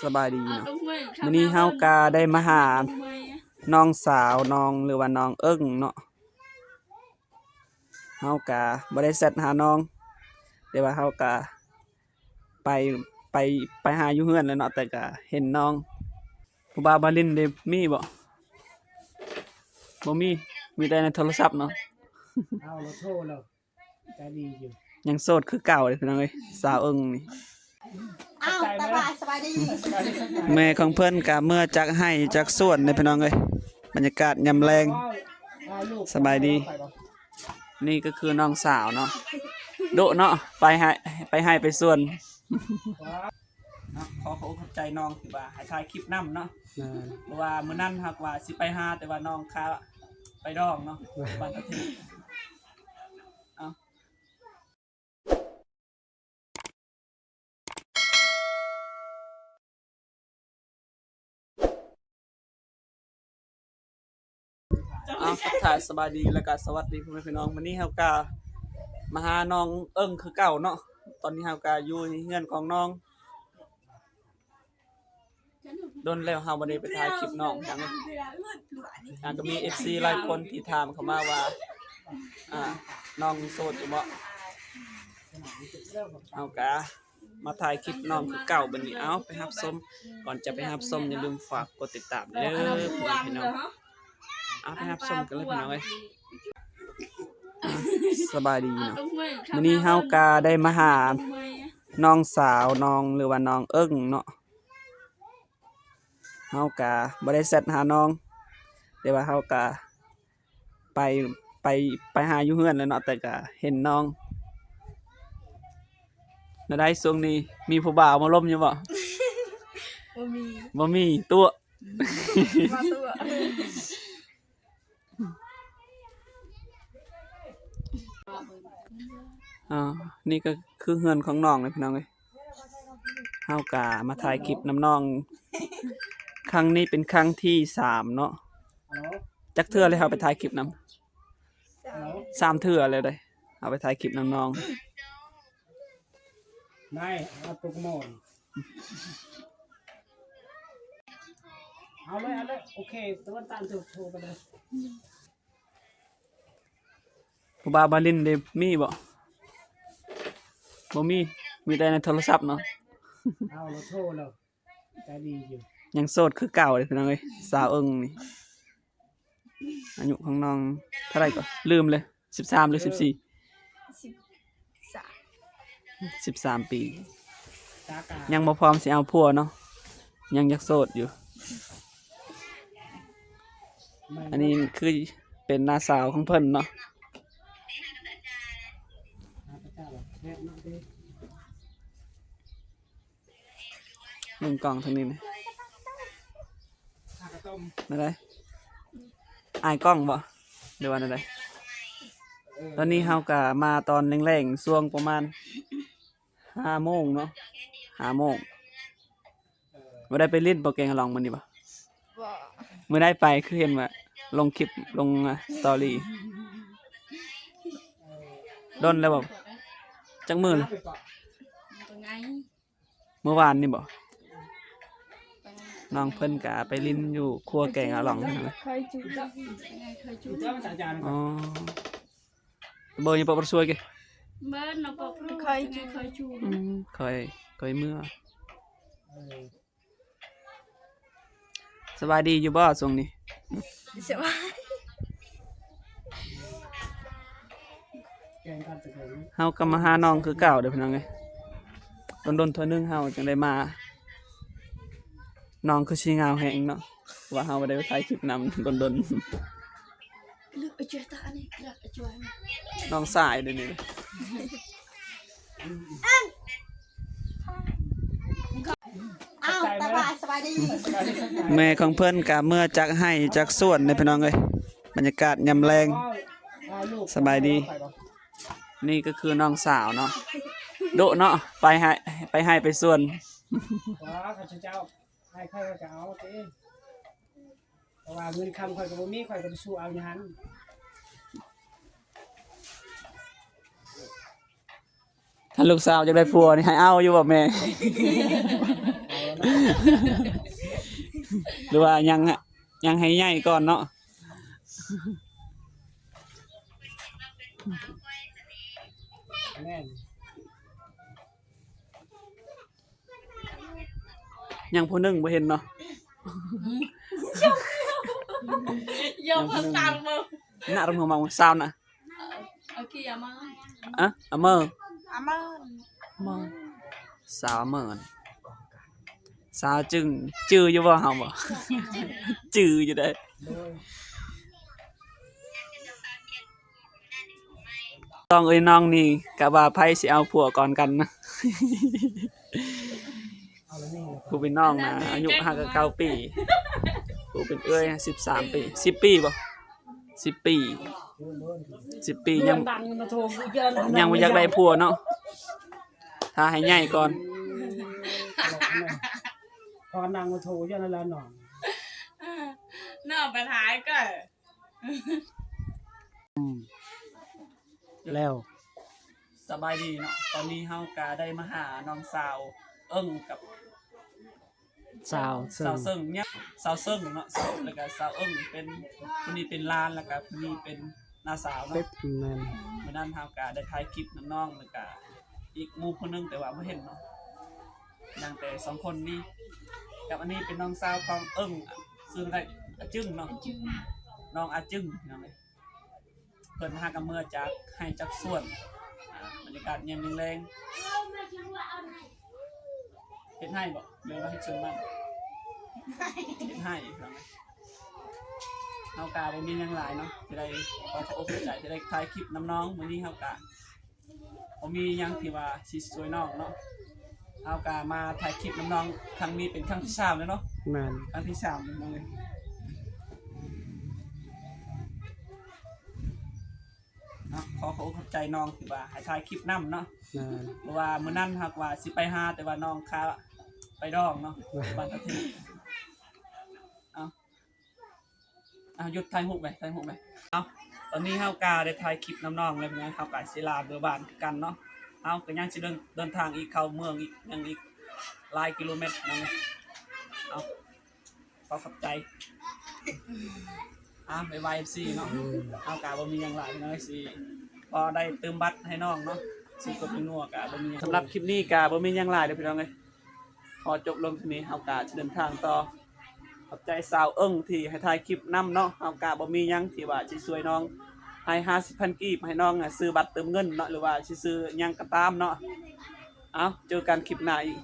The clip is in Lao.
ສະບາຍດີເນາະ ມື້ນີ້ເຮົາກະໄດ້ມາຫານ້ອງສາວນ້ອງ ຫຼືວ່ານ້ອງເອິ້ງເນາະ. ເຮົາກະບໍ່ໄດ້ແຊັດຫານ້ອງ ແຕ່ວ່າເຮົາກະໄປ ໄປ ໄປຫາຢູ່ເຮືອນແຫຼະເນາະ ແຕ່ກະເຫັນນ້ອງ. ຜູ້ບ່າວມາຫຼິ້ນເດ ມີບໍ່? ບໍ່ມີ ມີແຕ່ໃນໂທລະສັບເນາະ. ເອົາ ລາວໂທແລ້ວ ໃຈດີຢູ່ ຍັງໂສດຄືເກົ່າເດ້ພີ່ນ້ອງເອີຍ ສາວເອິ້ງນີ້. ອ້າວ ຕາບາຍ ສະບາຍດີ. ແມ່ຂອງເພິ່ນກະເມືອຈາກໄຮ່ຈາກສວນເດ້ພີ່ນ້ອງເອີຍ ບັນຍາກາດຍາມແລງ. ສະບາຍດີ. ນີ້ກໍຄືນ້ອງສາວເນາະ ດຸເນາະ ໄປໄຮ່ ໄປໄຮ່ໄປສວນ. ເນາະ ຂໍຂອບອົກຂອບໃຈນ້ອງທີ່ວ່າໃຫ້ຖ່າຍຄລິບນຳເນາະ. ແມ່ນ ເພາະວ່າມື້ນັ້ນເຮົາກະວ່າຊິໄປຫາ ແຕ່ວ່ານ້ອງຄາໄປດອງເນາະ ແມ່ນ ບ້ານປະເທດ. ເອົາ ເອົາ ທັກທາຍສະບາຍດີ ແລ້ວກະສະຫວັດດີພໍ່ແມ່ພີ່ນ້ອງ. ມື້ນີ້ເຮົາກະມາຫານ້ອງເອິ້ງຄືເກົ່າເນາະ. ຕອນນີ້ເຮົາກະຢູ່ໃນເຮືອນຂອງນ້ອງ. ດົນແລ້ວເຮົາບໍ່ໄດ້ໄປຖ່າຍຄລິບນ້ອງຫຍັງ. ອ່າ ກໍມີເອັຟຊີຫຼາຍຄົນທີ່ຖາມເຂົ້າມາວ່າ ອ່າ ນ້ອງໂສດຢູ່ບໍ່? ເຮົາກະມາຖ່າຍຄລິບນ້ອງຄືເກົ່າບັດນີ້. ເອົາ ໄປຮັບຊົມ ກ່ອນຈະໄປຮັບຊົມ ຢ່າລືມຝາກກົດຕິດຕາມເດີພີ່ນ້ອງ. ເອົາ ໄປຮັບຊົມກັນເລີຍພີ່ນ້ອງເອີຍ. ສະບາຍດີເນາະ ມື້ນີ້ເຮົາກະໄດ້ມາຫານ້ອງສາວນ້ອງ ຫຼືວ່ານ້ອງເອິ້ງເນາະ. ເຮົາກະບໍ່ໄດ້ແຊັດຫານ້ອງ ແຕ່ວ່າເຮົາກະໄປ ໄປ ໄປຫາຢູ່ເຮືອນແຫຼະເນາະ ແຕ່ກະເຫັນນ້ອງ. ແນວໃດຊ່ວງນີ້ ມີຜູ້ບ່າວມາລົມຢູ່ບໍ່? ບໍ່ມີ ບໍ່ມີ ຕົວະ ບໍ່ຕົວະ. ອ່າ ນີ້ກໍຄືເຮືອນຂອງນ້ອງເລີຍພີ່ນ້ອງເອີຍ. ເຮົາກະມາຖ່າຍຄລິບນຳນ້ອງ ຄັ້ງນີ້ເປັນຄັ້ງທີສາມເນາະ. ຈັກເທື່ອແລ້ວເຮົາໄປຖ່າຍຄລິບນຳ? ສາມເທື່ອແລ້ວເດ້ ເຮົາໄປຖ່າຍຄລິບນຳນ້ອງ. ໄດ້ ເອົາໂປເກມອນ ເອົາເລີຍ ເອົາເລີຍ. ໂອເຄ ຕາເວັນຕານໂທ ໂທໄປເລີຍ. ຜູ້ບ່າວມາຫຼິ້ນເດ ມີບໍ່? ບໍ່ມີ ມີແຕ່ໃນໂທລະສັບເນາະ. ເອົາ ລາວໂທແລ້ວ ໃຈດີຢູ່ ຍັງໂສດຄືເກົ່າເດ້ພີ່ນ້ອງເອີຍ ສາວເອິ້ງນີ້. ອາຍຸຂອງນ້ອງເທົ່າໃດກໍລືມເລີຍ ສິບສາມ ຫຼື ສິບສີ່? ສິບສາມ ສິບສາມປີ. ຍັງບໍ່ພ້ອມຊິເອົາຜົວເນາະ ຍັງຢາກໂສດຢູ່. ອັນນີ້ຄືເປັນນ້າສາວຂອງເພິ່ນເນາະ. ເບິ່ງກ້ອງທາງນີ້ແດ່ ແນວໃດ? ອາຍກ້ອງບໍ່ ຫຼືວ່າແນວໃດ? ຕອນນີ້ເຮົາກະມາຕອນແລງໆ ຊ່ວງປະມານຫ້າໂມງເນາະ ຫ້າໂມງ. ບໍ່ໄດ້ໄປຫຼິ້ນບໍ່ແກງອະຫຼອງມື້ນີ້ບໍ່? ບໍ່. ມື້ໃດໄປ ຄືເຫັນວ່າລົງຄລິບ ລົງສະຕໍຣີ? ດົນແລ້ວບໍ່? ຈັກມື້ແລ້ວ? ມື້ວານນີ້ບໍ່? ນ້ອງເພິ່ນກະໄປຫຼິ້ນຢູ່ຂົວແກງອະຫຼອງ. ອໍ ເບີຍປະຊວຍເກ ເບີຍນະປະ ອືມ ຄ່ອຍ ຄ່ອຍເມືອ. ສະບາຍດີຢູ່ບໍ່ຊ່ວງນີ້? ສະບາຍ. ເຮົາກໍມາຫານ້ອງຄືເກົ່າເດີພີ່ນ້ອງເອີຍ ດົນໆເທື່ອໜຶ່ງເຮົາຈຶ່ງໄດ້ມາ. ນ້ອງຄືຊິເຫງົາແຮງເນາະ ວ່າເຮົາບໍ່ໄດ້ໄປຖ່າຍຄລິບນຳດົນໆ. ນ້ອງຊາຍເດນີ້ ອ້າວ ຕາບາຍ ສະບາຍດີ. ແມ່ຂອງເພິ່ນກະເມືອຈາກໄຮ່ຈາກສວນເດ້ພີ່ນ້ອງເອີຍ ບັນຍາກາດຍາມແລງ. ສະບາຍດີ. ນີ້ກໍຄືນ້ອງສາວເນາະ ດຸເນາະ ໄປໄຮ່ ໄປໄຮ່ໄປສວນ. ວ້າ ຂ້າພະເຈົ້າ ໃຫ້ຂ້ອຍກໍເອົາຕິ ເພາະວ່າເງິນຄຳຂ້ອຍກໍບໍ່ມີ ຂ້ອຍກໍໄປສູ້ເອົາຢູ່ຫັ້ນ. ຖ້າລູກສາວຢາກໄດ້ຜົວນີ້ໃຫ້ເອົາຢູ່ບໍ່ແມ່? ຫຼືວ່າຍັງ ຍັງໃຫ້ໃຫຍ່ກ່ອນເນາະ? ແມ່ນ. ຍັງຜູ້ໜຶ່ງບໍ່ເຫັນເນາະ. ຍອມຮັບຕາມເບິ່ງ ນະ ເອົາມາ ສາວນະ. ໂອເຄ ອາມາ ອະ ອາເມີ ອາເມີ ອາເມີ ສາວອາເມີ ສາວຈຶ້ງ ຈື່ຢູ່ບໍ່ເຮົາບໍ່? ຈື່ຢູ່ເດ້. ນ້ອງເອີຍ ນ້ອງນີ້ກະວ່າໃຜຊິເອົາຜົວກ່ອນກັນນະ. ຜູ້ເປັນນ້ອງນະ ອາຍຸຫ້າສິບເກົ້າປີ ຜູ້ເປັນເອື້ອຍສິບສາມປີ ສິບປີບໍ່? ສິບປີ ສິບປີ ຍັງ ຍັງບໍ່ຢາກໄດ້ຜົວເນາະ. ຖ້າໃຫ້ໃຫຍ່ກ່ອນ ພໍນັ່ງໂທຢູ່ນັ້ນລະນ້ອງ ນ້ອງໄປຖ່າຍກ່ອນ. ອືມ ແລ້ວ ສະບາຍດີເນາະ. ຕອນນີ້ເຮົາກະໄດ້ມາຫານ້ອງສາວເອິ້ງກັບສາວເຊິ່ງ ສາວເຊິ່ງເນາະ ສາວເຊິ່ງ ແລ້ວກະສາວເອິ້ງ ເປັນ ຜູ້ນີ້ເປັນຫຼານ ແລ້ວກະຜູ້ນີ້ເປັນນ້າສາວເນາະ. ແມ່ນ. ມື້ນັ້ນເຮົາກະໄດ້ຖ່າຍຄລິບນຳນ້ອງ ແລ້ວກະອີກໝູ່ຜູ້ໜຶ່ງ ແຕ່ວ່າບໍ່ເຫັນເນາະ. ຍັງແຕ່ສອງຄົນນີ້ ກັບອັນນີ້ເປັນນ້ອງສາວຂອງເອິ້ງ ຊື່ອາຈຶ້ງເນາະ ອາຈຶ້ງ ນ້ອງອາຈຶ້ງ ພີ່ນ້ອງເອີຍ. ເພິ່ນຫາກະເມືອຈາກໄຮ່ຈາກສວນ ອາ ບັນຍາກາດຍາມແລງໆ. ເຮັດໄຮ່ບໍ່ ຫຼືວ່າເຮັດສວນມັນ? ເຮັດໄຮ່ ພີ່ນ້ອງເອີຍ. ເຮົາກະບໍ່ມີຫຍັງຫຼາຍເນາະ ທີ່ໄດ້ຂໍຂອບອົກຂອບໃຈທີ່ໄດ້ຖ່າຍຄລິບນຳນ້ອງ. ມື້ນີ້ເຮົາກະ ບໍ່ມີຫຍັງທີ່ວ່າຊິຊ່ວຍນ້ອງເນາະ. ເຮົາກະມາຖ່າຍຄລິບນຳນ້ອງຄັ້ງນີ້ເປັນຄັ້ງທີສາມແລ້ວເນາະ. ແມ່ນ. ຄັ້ງທີສາມແລ້ວເນາະ. ເນາະ ຂໍຂອບອົກຂອບໃຈນ້ອງທີ່ວ່າໃຫ້ຖ່າຍຄລິບນຳເນາະ. ແມ່ນ. ເພາະວ່າມື້ນັ້ນເຮົາກະວ່າຊິໄປຫາ ແຕ່ວ່ານ້ອງຄາໄປດອງເນາະ. ແມ່ນ. ຕ່າງປະເທດ. ເອົາ ອ່ະ ຢຸດຖ່າຍຮູບໄວ້ ຖ່າຍຮູບໄວ້. ເອົາ ຕອນນີ້ເຮົາກະໄດ້ຖ່າຍຄລິບນຳນ້ອງແລ້ວພີ່ນ້ອງ ເຮົາກະຊິລາເມືອບ້ານຄືກັນເນາະ. ເຮົາກະຍັງຊິເດີນ ເດີນທາງອີກ ເຂົ້າເມືອງອີກ ຍັງອີກຫຼາຍກິໂລແມັດພີ່ນ້ອງ. ເອົາ ຂໍຂອບໃຈ. ອ່າ ບາຍບາຍ ເອັຟຊີ ເນາະ. ເຮົາກະບໍ່ມີຫຍັງຫຼາຍພີ່ນ້ອງ ຊິພໍໄດ້ຕື່ມບັດໃຫ້ນ້ອງເນາະ ຊື້ກົບໃຫ້ງົວ. ກະບໍ່ມີຫຍັງ ສຳລັບຄລິບນີ້ກະບໍ່ມີຫຍັງຫຼາຍເດີພີ່ນ້ອງເອີຍ. ຂໍຈົບລົງເທົ່ານີ້ ເຮົາກະຈະເດີນທາງຕໍ່. ຂອບໃຈສາວເອິ້ງທີ່ໃຫ້ຖ່າຍຄລິບນຳເນາະ. ເຮົາກະບໍ່ມີຫຍັງທີ່ວ່າຊິຊ່ວຍນ້ອງ ໃຫ້ຫ້າສິບພັນກີບ ໃຫ້ນ້ອງຊື້ບັດເຕີມເງິນເນາະ ຫຼືວ່າຊິຊື້ຫຍັງກະຕາມເນາະ. ເອົາ ເຈີກັນຄລິບໜ້າອີກ.